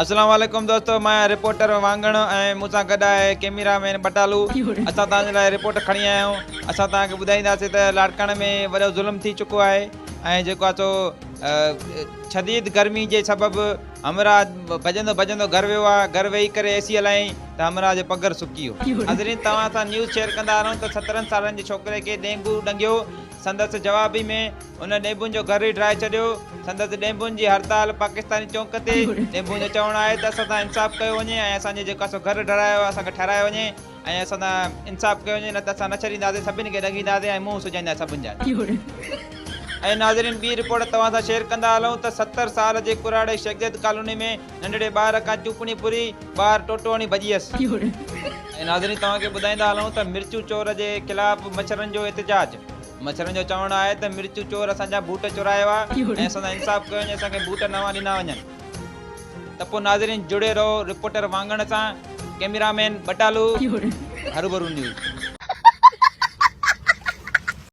اسلام عليڪم دوستو مان آهيان رپورٽر واڱڻ ۽ مون سان گڏ آهي ڪيميرا مين ٻٽالو اسان توهان جي لاء رپورٽ کڻي آيا آهيون اسان توهان کي ٻڌائينداسين ته لاڙڪاڻي ۾ وڏو ظلم ٿي چڪو آهي ۽ جيڪو آهي سو شديد گرمي جي سبب همراهه ڀڄندو ڀڄندو گهر ويو آهي گهر ويهي ڪري اي سي هلايائين ته همراهه جو پگهر سڪي ويو. ناظرين توهان سان نيوز شيئر ڪندا هلون ته سترهن سالن جي ڇوڪري کي ڊينگو ڏنگيو سندس جوابي ۾ هن ڏينڀن جو گهر ئي ڊاهي ڇڏيو. سندس ڏينڀن جي هڙتال پاڪستاني چونڪ تي. ڏينڀن جو چوڻ آهي ته اسان سان انصاف ڪيو وڃي ۽ اسان جي جيڪو اسان گهر ڊهرايو آهي اسان کي ٺهرايو وڃي ۽ اسان سان انصاف ڪيو وڃي نه ته اسان نه ڇڏينداسين سڀني کي ڏنگينداسين ۽ منهن سجائينداسين سڀن جا. ۽ ناظرين ٻي رپورٽ توهان سان شيئر ڪندا هلون ته 70 سال جي ڪراڙي شيخ زيد ڪالوني ۾ ننڍڙي ٻار کان چوپڻي ڦري ٻار ٽوٽو هڻي ڀڄي ويس. ۽ ناظرين توهان کي ٻڌائيندا هلون ته مرچون چور جي خلاف مڇرن جو احتجاج. مڇرن جو چوڻ آهي ته مرچون چور اسان جا بوٽ چورايو آهي ۽ اسان سان انصاف ڪيو وڃي اسان کي بوٽ نوان ڏنا وڃن ته پوء ناظرين جڙي رهو رپورٽر واڱڻ سان ڪئميرا مين ٻٽالو هروڀرو نيوز.